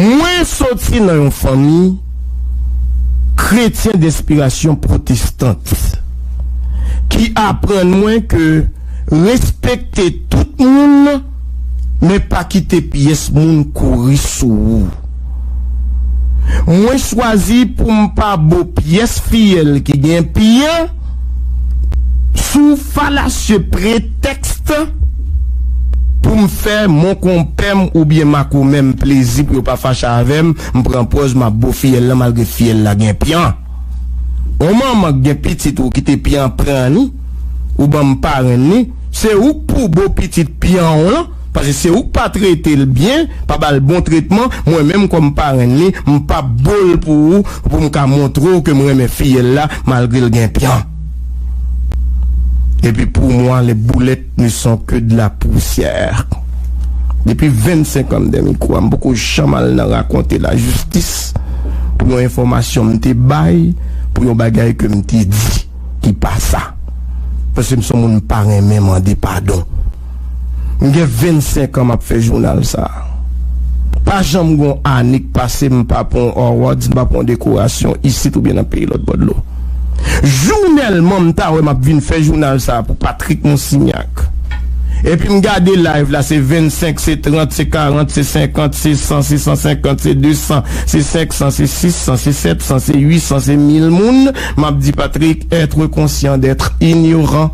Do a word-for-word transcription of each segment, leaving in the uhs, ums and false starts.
Mwen soti nan yon fanmi kretyen denspirasyon pwotestant ki aprann mwen ke respekte tout moun, men pa kite pyès moun kouri sou ou. Mwen chwazi pou m pa bo pyès fiyèl ki gen pyan sou falasye pretèks pou m fè monkonpè m oubyen makomè m plezi pou yo pa fache avè m, m pran pòz m ap bo fiyèl lan malgre fiyèl la gen pyan. Yon manman k gen pitit ou kite pyan pran li, ou ban m parenn li, se ou k pou bo pitit pyan w lan, paske se ou k pa trete l byen, pa ba l bon tretman, mwen menm kòm parenn li, m p ap bo l pou ou, pou m ka montre w ke m renmen fiyèl la, malgre l gen pyan. Et puis pour moi, les boulettes ne sont que de la poussière. Depi vennsenk an m dèyè mikwo a, m poko janm al nan rakonte lajistis pou yon enfòmasyon m te bay, pou yon bagay ke m te di ki pa sa. Paske m se yon moun m pa renmen mande padon. M gen vennsenk an m ap fè jounal sa a. Pa janm gon ane k pase m pa pran yon awards, m pa pran yon dekorasyon isit oubyen nan peyi lòt bò dlo. Jounèlman, m ta wè m ap vin fè jounal sa a pou Patrick Monsignac. Epi m gade live la, se vennsenk, se trant, se karant, se senkant, se san, se san senkant, se de san, se senk san, se sis san, se sèt san, se uit san, se mil moun. M ap di Patrick, être conscient d'être ignorant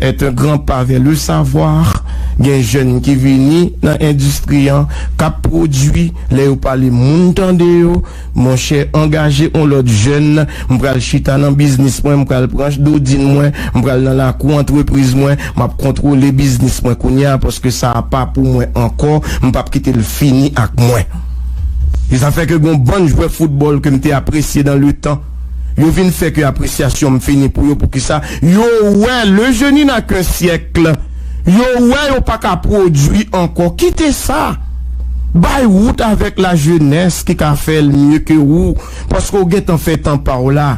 est un grand pas vers le savoir. Gen jèn ki vini nan endistri an, k ap pwodui, lè yo pale moun tande yo. Monchè, angaje yon lòt jèn. M pral chita nan biznis mwen, m pral pran dodin mwen, m pral nan lakou antrepriz mwen, m ap kontwole biznis mwen kounye a, paske sa a pa pou mwen ankò, m p ap kite l fini ak mwen. E sa fè ke gon bann jwè foutbòl ke m te apresye dans le temps, yo vin fè ke apresyasyon m fini pou yo. Poukisa? Yo wè, le jeune n'a qu'un siècle. Yo wè yo pa ka pwodui ankò. Kite sa. Bay wout avèk lajenès ki ka fè l mye ke ou. Paske w gentan fè tan pa w la.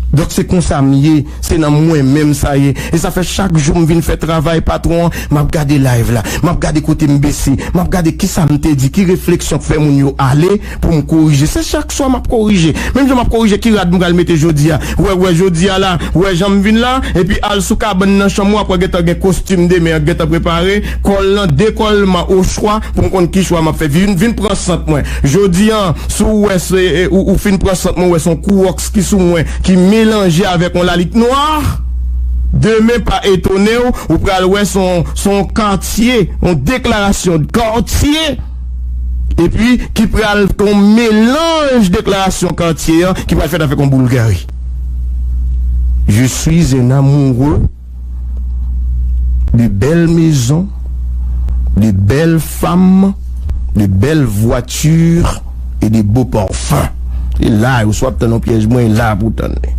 Donk se konsa m ye, se nan mwen menm sa ye. E sa fè chak jou m vin fè travay patwon an, m ap gade live la, m ap gade kote m bese, m ap gade kisa m te di, ki refleksyon k fè moun yo ale pou m korije. Se chak swa m ap korije. Menm jan m ap korije ki rad m pral mete jodi a. Wè, wè, jodi a la, wè jan m vin la, epi al sou kabann nan chanm ou, ap wè gentan gen kostim demen an gentan prepare, kòl lan, dekòlman o chwa, pou m konn ki chwa m ap fè. Vin, vin pran sant mwen. Jodi a, si w wè se, e, ou, ou fin pran sant mwen, w wè se yon kouwòks ki sou mwen, ki melanje avèk yon lalik nwa, demen pa etone w, ou pral wè se yon, se yon katye, yon deklarasyon de katye, epi ki pral yon melanj deklarasyon katye an, ki pral fèt avèk yon boul gari. Je suis un amoureux de belles maisons, de belles femmes, de belles voitures et de beaux parfums. E la, ou swa ap tann yon pyèj mwen, e la pou tann li.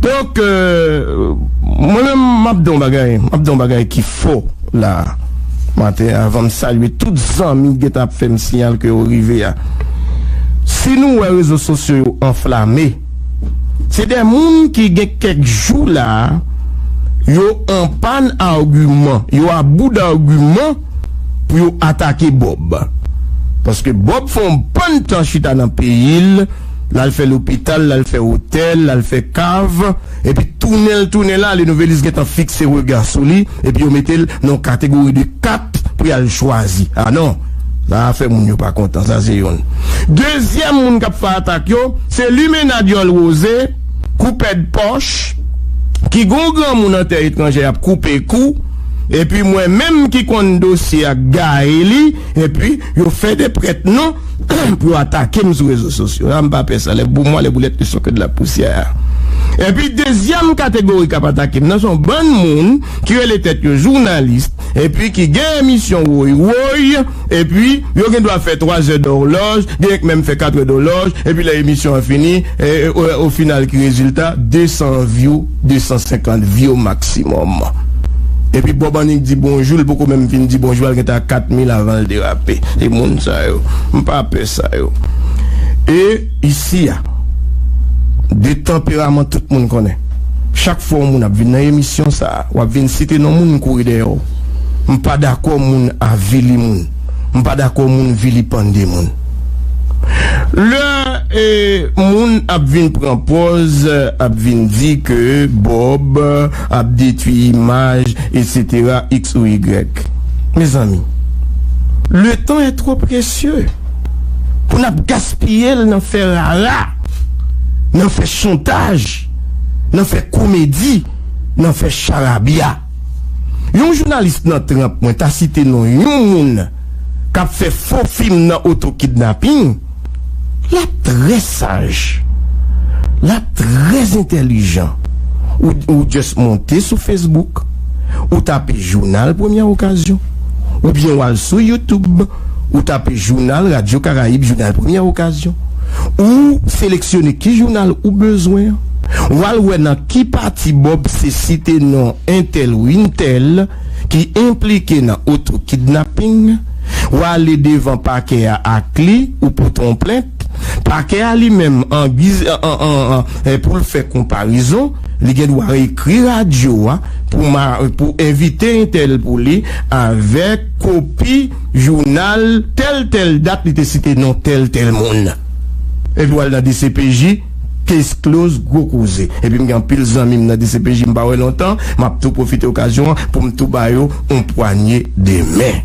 Donk, euh, mwen menm, m ap di yon bagay, m ap di yon bagay ki fò la, maten, avan m salye tout zanmi ki gentan ap fè m siyal ke yo rive a. Si nou wè rezo sosyo yo anflame, se de moun ki gen kèk jou la, yo an pàn agiman, yo a bout agiman pou yo atake Bob. Paske Bob fè yon bann tan chita nan peyi l, l al fè lopital, l al fè otèl, l al fè kav, epi tounen l tounen la, Le Nouvelliste gentan fikse rega sou li, epi yo mete l nan yon kategori de kat pou y al chwazi. A non, sa fè moun yo pa kontan, sa se youn. Dezyèm moun k ap fè atak yo, se limena dyòl woze, koupèd pòch, ki gon granmoun nan tè etranjè y ap koupe kou, epi mwen menm ki konn dosye a gaye li, epi yo fè de prèt non pou yo atake m sou rezo sosyo. A, m pa pè sa, lè pou mwen, les boulettes ne sont que de la poussière. Epi dezyèm kategori k ap atake m nan, se yon bann moun ki rele tèt yo jounalis, epi ki gen emisyon woy woy, epi yo gen dwa fè twa zè dòlòj, gen k menm fè kat è dòlòj, epi lè emisyon an fini, e, e, o, o final ki rezilta, de san view, de san senkant view maksimòm. Epi Bob annik di bonjou, l poko menm fin di bonjou, al gentan kat mil avan l derape. Se moun sa yo. M pa pè sa yo. E isi a, de tanperaman tout moun konnen. Chak fwa yon moun ap vin nan emisyon sa a, w ap vin site non moun, m kouri dèyè w. M pa dakò moun avili moun. M pa dakò moun vilipande moun. Lè e, moun ap vin pran pòz, ap vin di ke Bob ap detwi imaj, etsetera, X ou Y. Mezanmi, le temps est trop précieux pou n ap gaspiye l nan fè rara, nan fè chantaj, nan fè komedi, nan fè charabya. Yon jounalis nan tranp mwen ta site non yon moun k ap fè fo fim nan otokidnaping, l ap trè saj, l ap trè entèlijan. Ou, ou just monte sou Facebook, ou tape jounal Premyè Okazyon, oubyen w al sou YouTube, ou tape jounal Radyo Karayib, jounal Premyè Okazyon. Ou seleksyone ki jounal ou bezwen an. W al wè nan ki pati Bob se site non entèl ou entèl ki enplike nan otokidnaping. W ale devan pakè a ak li, ou pote yon plent. Pakè a li menm, an giz, an, an, an, an, eh, pou l fè konparezon, li gen dwa ekri radyo a pou ma, pou envite entèl pou li avèk kopi jounal tèl tèl dat li te site non tèl tèl moun. Epi w al nan D C P J, case close, gwo koze. Epi m gen anpil zanmi m nan D C P J m pa wè lontan, m ap tou pwofite okazyon an pou m tou ba yo yon pwanye de men.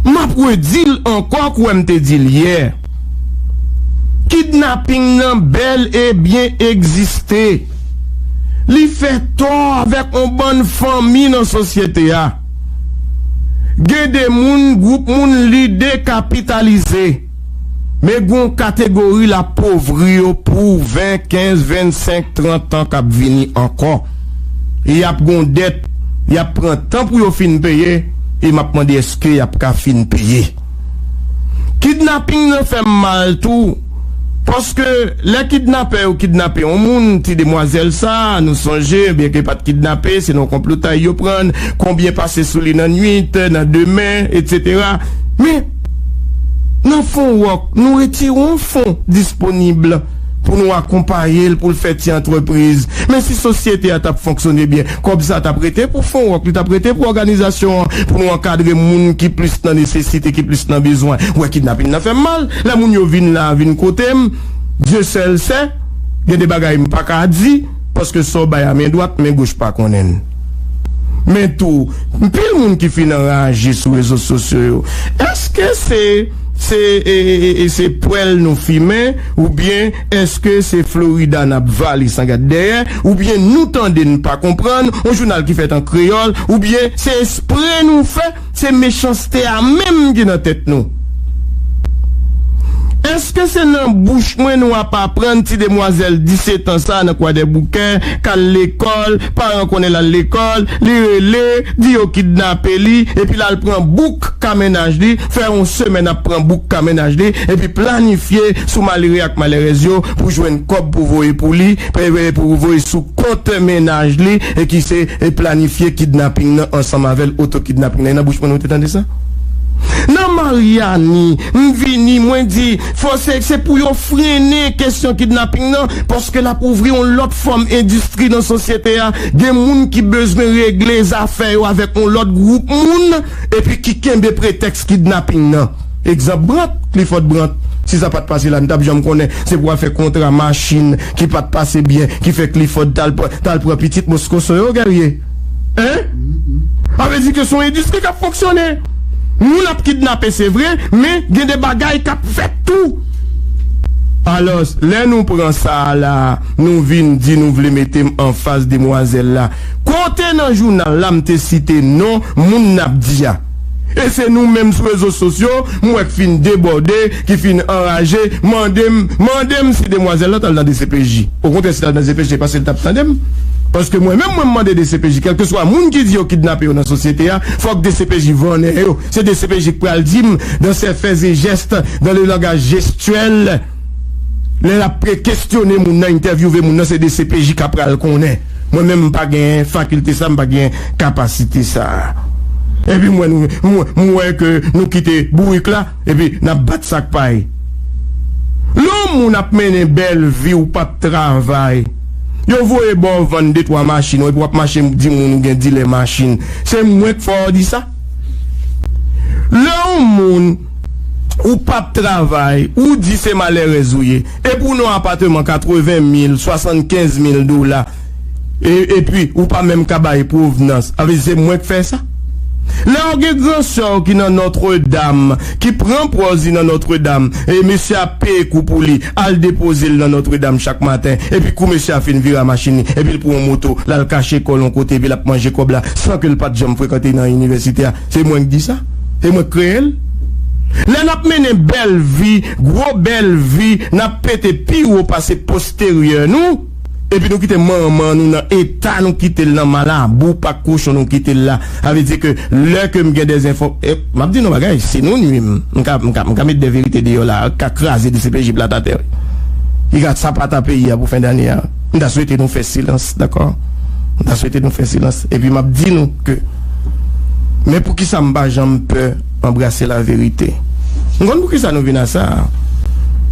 M ap redi l ankò, kwè m te di l yè. Kidnaping nan bèl e byen egziste. Li fè tò avèk yon bann fanmi nan sosyete a. Gen de moun, gwoup moun li dekapitalize. Men gen yon kategori l ap pouvri yo pou ven, kenz, vennsenk, trant tan k ap vini ankò. E y ap gen yon dèt, y ap pran tan pou yo fin peye, e m ap mande èske y ap ka fin peye. Kidnaping nan fè m mal tou, paske lè kidnapè yo kidnape yon moun, ti demwazèl sa, nou sonje, byenke pa t kidnape, se nan konplotay yo pran l, konbyen pase sou li nan nwit, nan demen, etsetera. Men, nan fon wòk, nou retire yon fon disponib pou nou akonpaye l, pou l fè ti antrepriz. Men si sosyete a t ap fonksyone byen, kòb sa t ap rete pou fon wòk, li t ap rete pou òganizasyon an, pou nou ankadre moun ki plis nan nesesite, ki plis nan bezwen. Ou wè, kidnaping nan fè m mal. Lè moun yo vin la, vin kote m, Dieu seul sait, gen de bagay m pa ka di, paske sa w bay a men dwat, men goch pa konnen l. Men tou, anpil moun ki fin anraje sou rezo sosyo yo, èske se, se, e, e, e, e se pwèl nou fimen, oubyen èske se Florida n ap vale san gad dèyè, oubyen nou tande n pa konprann, yon jounal ki fèt an kreyòl, oubyen se espre nou fè, se mechanste a menm ki nan tèt nou? Èske se nan bouch mwen nou ap aprann ti demwazèl disèt an sa nan Kwadèboukè k al lekòl, paran konnen l al lekòl, li rele, di yo kidnape li, epi l al pran bouk ka mennaj li, fè yon semèn ap pran bouk ka mennaj li, epi planifye sou malere ak malèrèz yo pou jwenn kòb pou voye pou li, pou voye sou kont mennaj li, e ki se, e planifye kidnaping nan ansanm avè l, otokidnaping nan. E nan bouch mwen nou te tande sa? Nan Maryani, m vini, mwen di, fò se, se pou yo frennen kesyon kidnaping nan, paske l ap ouvri yon lòt fòm endistri nan sosyete a. Gen moun ki bezwen regle zafè yo avèk yon lòt gwoup moun, epi ki kenbe pretèks kidnaping nan. Egzanp, Brandt, Clifford Brandt. Si sa pa t pase la, n t ap janm konnen se pou afè kontra machin ki pa t pase byen ki fè Clifford t al pran, t al pran pitit Moscoso yo, Guerrier. Hein? Sa vle di ke se yon endistri k ap fonksyone. Moun ap kidnape, se vre, men gen de bagay k ap fèt tou. Alòs, lè nou pran sa a la, nou vin di nou vle mete m anfas demwazèl la. Kote nan jounal la m te site non moun n ap di a? E se nou menm sou rezo sosyo, m wè k fin debòde, ki fin anraje, mande m, mande m si demwazèl la t al nan D C P J. Okontrè, si l t al nan D C P J, se paske l t ap tande m. Paske mwen menm, mwen m mande D C P J, kèlkeswa moun ki di yo kidnape yo nan sosyete a, fòk D C P J vannen yo. Se D C P J k pral di m, dans ses faits et gestes, dans le langage gestuel, lè l ap kestyone moun nan, entèvyouve moun nan, se D C P J k ap pral konnen. Mwen menm, m pa gen fakilte sa, m pa gen kapasite sa. Epi mwen, nou, mwen, m wè ke nou kite bourik la, epi n ap bat sa k pay. Lè yon moun ap mennen bèl vi, ou p ap travay, yo voye ba w vann de twa machin, epi w ap mache di moun ou gen dilè machin. Se mwen k fè w di sa? Lè yon moun ou p ap travay, ou di se malèrèz ou ye, epi w nan yon apatman katreven mil, swasannkenz mil dola, e, epi ou pa menm ka bay pwovnans, sa vle di se mwen k fè sa? Lè w gen gran sè w ki nan Nòtredam, ki pran pòz li nan Nòtredam, e mesye ap peye kou pou li, al depoze l nan Nòtredam chak maten, epi kou mesye a fin vire a machin li, epi l pran yon moto, l al kache kò l yon kote, epi l ap manje kòb la, san ke l pa t janm frekante nan inivèsite a. Se mwen k di sa? Se mwen k kreye l? Lè n ap mennen bèl vi, gwo bèl vi, n ap pete pi wo pase posteryè nou, epi nou kite manman nou nan eta nou kite l nan, malabou, pak kochon nou kite l la. Sa vle di ke lè ke m gen dèzenfò, e, m ap di nou bagay, si nou nwi m, m ka, m ka, m ka met de verite deyò la, k ka kraze D C P J plat atè, wi. Li ka sapata peyi a pou fen dane a. M ta swete nou fè silans, dakò? M ta swete nou fè silans. Epi m ap di nou ke, men poukisa m pa janm pè anbrase laverite? M konn poukisa nou vin a sa.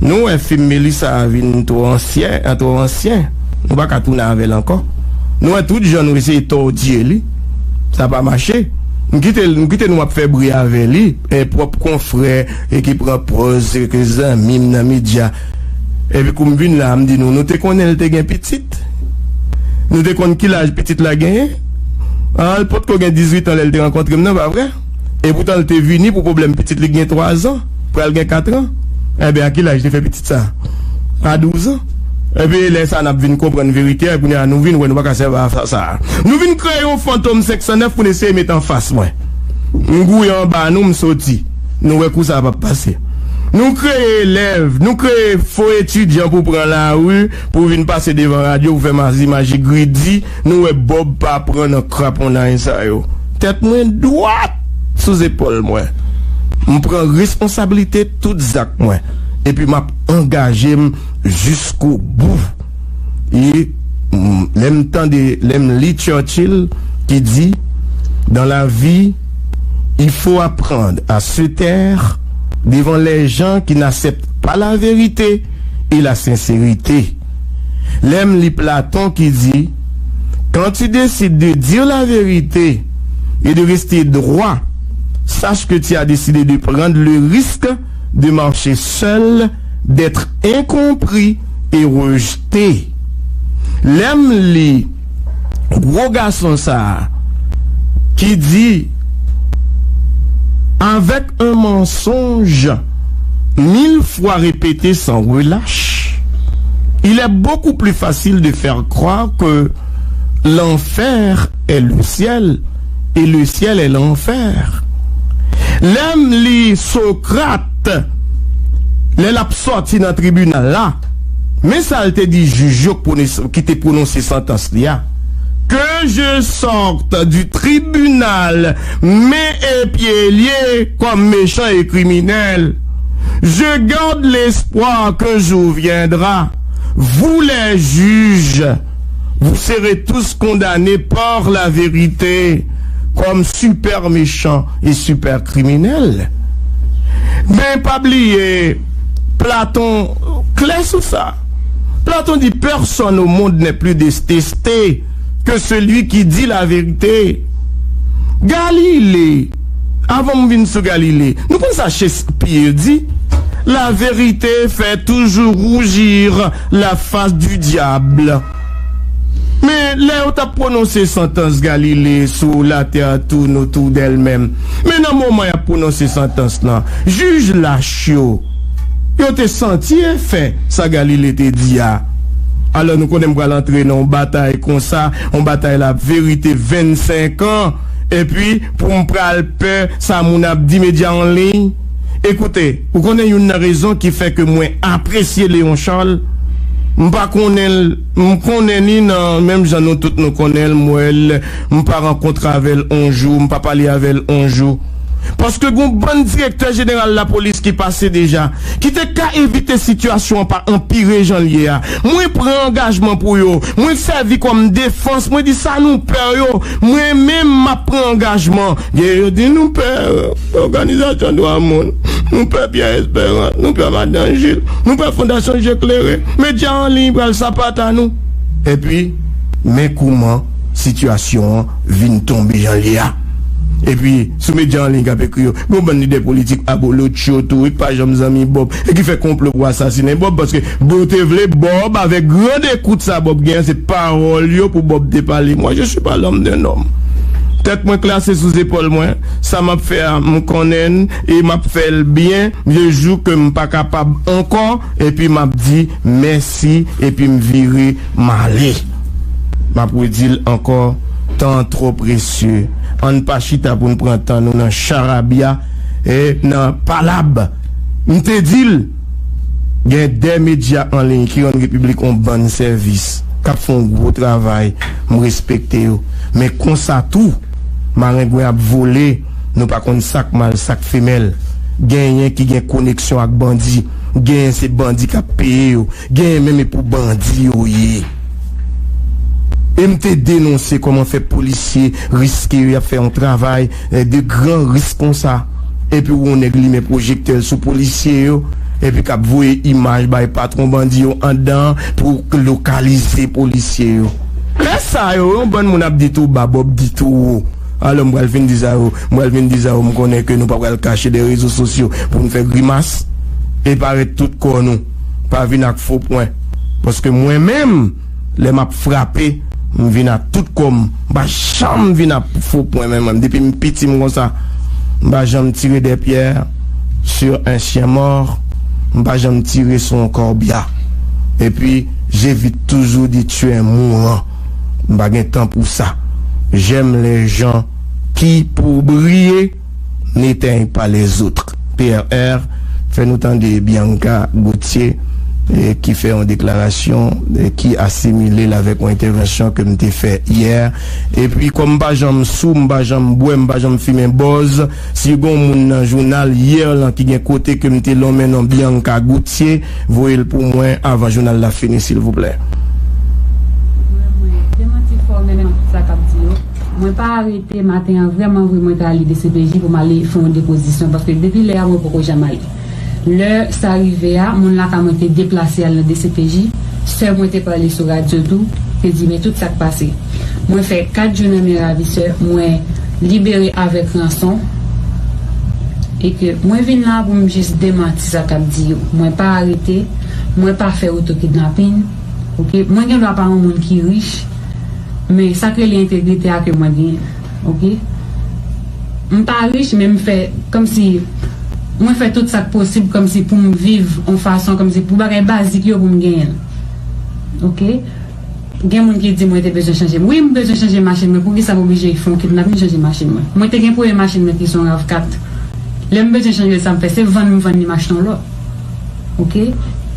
Nou wè fim Melissa a vin twò ansyen, an twò ansyen. Nou pa ka tounen avè l ankò. Nou wè tout jan nou eseye tòtiye li. Sa pa mache. M kite, m kite nou ap fè bri avè li. E pwòp konfrè e ki pran pòz, se ke zanmi m nan medya. Epi kou m vin la, m di nou, nou te konnen l te gen pitit? Nou te konn ki laj pitit la genyen? A, l potko gen dizuit an lè l te rankontre m nan, pa vre? Epoutan l te vini pou pwoblèm pitit li gen twa zan, pral gen kat an. Enben, a ki laj te fè pitit sa? A douz an. Epi lè sa n ap vin konprann verite a, kounye a nou vin wè nou pa ka sèvi a sa. Nou vin kreye yon fantom senk san nèf pou n eseye met anfas mwen. M gouye anba nou, m soti. Nou wè kou sa p ap pase. Nou kreye elèv, nou kreye fo etidyan pou pran lari, pou vin pase devan radyo, pou fè maji maji gridi, nou wè Bòb pa pran nan kraponnay sa yo. Tèt mwen dwat sou zepòl mwen. M pran responsablite tout zak mwen. Epi m ap angaje m jiskobou. E, mm, lè m tande, lè m li Churchill ki di, dans la vie, il faut apprendre à se taire devant les gens qui n'acceptent pas la vérité et la sincérité. Lè m li Platon ki di, quand tu décides de dire la vérité et de rester droit, sache que tu as décidé de prendre le risque de marcher seul, d'être incompris et rejeté. Lè m li gwo gason sa a ki di, avec un mensonge mille fois répété sans relâche, il est beaucoup plus facile de faire croire que l'enfer est le ciel et le ciel est l'enfer. Lè m li Sokrat, lè l ap sòti nan tribinal la, men sa l te di jij yo k pwononse, ki te pwononse santans li a. Que je sorte du tribunal, men et pieds liés comme méchant et criminel. Je garde l'espoir qu'un jour viendra. Vous les juges, vous serez tous condamnés par la vérité comme super méchants et super criminels. Men pa bliye, Platon klè sou sa. Platon di, personne au monde n'est plus détesté que celui qui dit la vérité. Galilée, avan m vin sou Galilée, nou konn sa Shakespeare di? La vérité fait toujours rougir la face du diable. Men lè yo t ap pwononse santans Galilée sou la terre tourne autour d'elle-même, men nan moman y ap pwononse santans lan, jij lach yo, yo te santi efè sa Galilée te di a. Alò, nou konnen m pral antre nan yon batay konsa, yon batay la verite vennsenk an, epi pou m pral pè sa moun ap di, medya an liy. Ekoute, ou konnen youn nan rezon ki fè ke mwen apresye Léon Charles, m pa konnen l, m konnen li nan menm jan nou tout nou konnen l, m wè l, m pa rankontre avè l on jou, m pa pale avè l on jou. Paske gon bann direktè jeneral lapolis ki pase deja, ki te ka evite sitiyasyon an pa anpire jan l ye a. Mwen pran angajman pou yo, mwen sèvi kòm defans, mwen di sa nou pè yo, mwen menm m ap pran angajman. Gen yo di nou pè, euh, òganizasyon dwa moun, nou pè Pierre Espérance, nou pè Madan Gilles, nou pè Fondasyon Je Klere, medya an liy pral sapata nou. Epi, men kouman sitiyasyon an vin tonbe jan l ye a. Epi, sou medya an liy k ap ekri yo, gen yon bann lidè politik abolotcho tou, e k pa janm zanmi Bob, e ki fè konplo pou asasinen Bob, paske yo te vle Bob, avèk gran ekout sa Bob genyen, se pawòl yo pou Bob te pale. Moi, je suis pas l'homme d'un homme. Tèt mwen klase sou zepòl mwen, sa m ap fè a, m konnen l, e m ap fè l byen, je jure que m pa kapab ankò, epi m ap di mèsi, epi m vire m ale. M ap redi l ankò, tan an twò presye. Ann pa chita pou n pran tan nou nan charabya, e nan palab. M te di l, gen de medya an liy ki rann repiblik yon bann sèvis, k ap fè yon gwo travay, m respekte yo. Men konsa tou, marengwen ap vole, nou pa konn sa k mal, sa k femèl. Genyen ki gen koneksyon ak bandi, genyen se bandi k ap peye yo, genyen menm e pou bandi yo ye. E m te denonse kòman fè polisye riske yo, y ap fè yon travay, eh, de gran risk konsa. Epi w wè yon nèg limen pwojektè l sou polisye yo, epi k ap voye imaj bay patwon bandi yo anndan an pou lokalize polisye yo. Lè sa yo, yon bann moun ap di tou ba, Bob di tou wo. Alò, m pral vin di sa yo, m pral vin di sa yo, m konnen ke nou pa pral kache de rezo sosyo pou n fè grimas e parèt tout kò nou. Pa vin ak fo pwen. Paske mwen menm, lè m ap frape, m vin ak tout kò m. M pa janm vin ak fo pwen, men mwen, depi m piti m konsa. M pa janm tire des pierres sur un chien mort. M pa janm tire sou yon kòbya. Epi, j'évite toujours de tuer un mourant. M pa gen tan pou sa. J'aime les gens qui, pour briller, n'éteignent pas les autres. P R R, fè nou tande Bianca Gauthier, eh, ki fè yon deklarasyon, eh, ki asimile l avèk yon entèvansyon ke m te fè yè. Epi, kòm m pa janm sou, m pa janm bwè, m pa janm fimen bòz, si gon moun nan jounal yè lan ki gen kote ke m te lonmen non Bianca Gauthier, voye l pou mwen avan jounal la fini, silvouplè. Mwen, mwen, demanti fòmèlman tout sa k ap di yo. Mwen pa arete maten an, vrèman vre, mwen te ale D C P J pou m ale fè yon depozisyon, paske depi lè a, mwen poko janm ale. Lè sa rive a, moun lakay mwen te deplase al nan D C P J, sè mwen te pale sou radyo tou, te di, "Men tout sa k pase." Mwen fè kat jou nan men ravisè, mwen libere avèk ranson, e ke mwen vin la pou m jis demanti sa k ap di yo. Mwen pa arete, mwen pa fè otokidnapin, oke? Mwen gen dwa pa yon moun ki rich, men sa k rele entegrite a ke mwen genyen, oke? M pa rich, men m fè kòmsi, mwen fè tout sa k posib kòmsi pou m viv yon fason, kòmsi pou bagay bazik yo pou m genyen l. Oke? Gen moun ki di mwen te bezwen chanje. Wi, m bezwen chanje machin mwen. Poukisa m oblije fè yon kidnapin chanje machin mwen? Mwen te gen premye machin mwen ki se yon rav kat. Lè m bezwen chanje l, sa m fè, se vann m vann li, m achte yon lòt. Oke?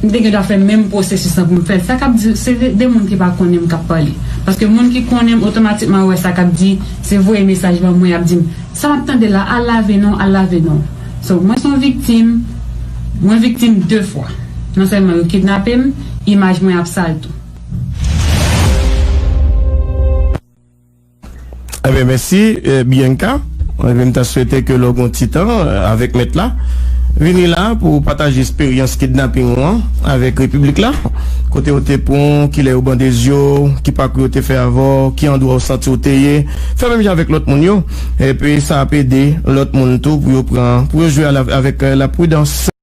M te gen dwa fè menm pwosesis lan pou m fè l. Sa k ap di, se de, de moun ki pa konnen m k ap pale. Paske moun ki konnen m, otomatikman wè sa k ap di, se voye mesaj ban mwen, y ap di m, "Sa m ap tande la, al lave non, al lave non." So, mwen se yon viktim, mwen viktim de fwa. Non sèlman yo kidnape m, imaj mwen ap sal tou. Ebyen, mèsi, eh, Bianca. Ebyen, m ta swete ke lè w gen yon ti tan, eh, avèk mèt la, vini la pou w pataje esperyans kidnaping ou an avèk Repiblik la. Kote yo te pran w, kilè yo bande zye w, ki pakou yo te fè avè w, ki andwa w santi w te ye. Fè menm jan avèk lòt moun yo. Epi, sa ap ede lòt moun tou pou yo pran, pou yo jwe a la, avèk, eh, la pridans.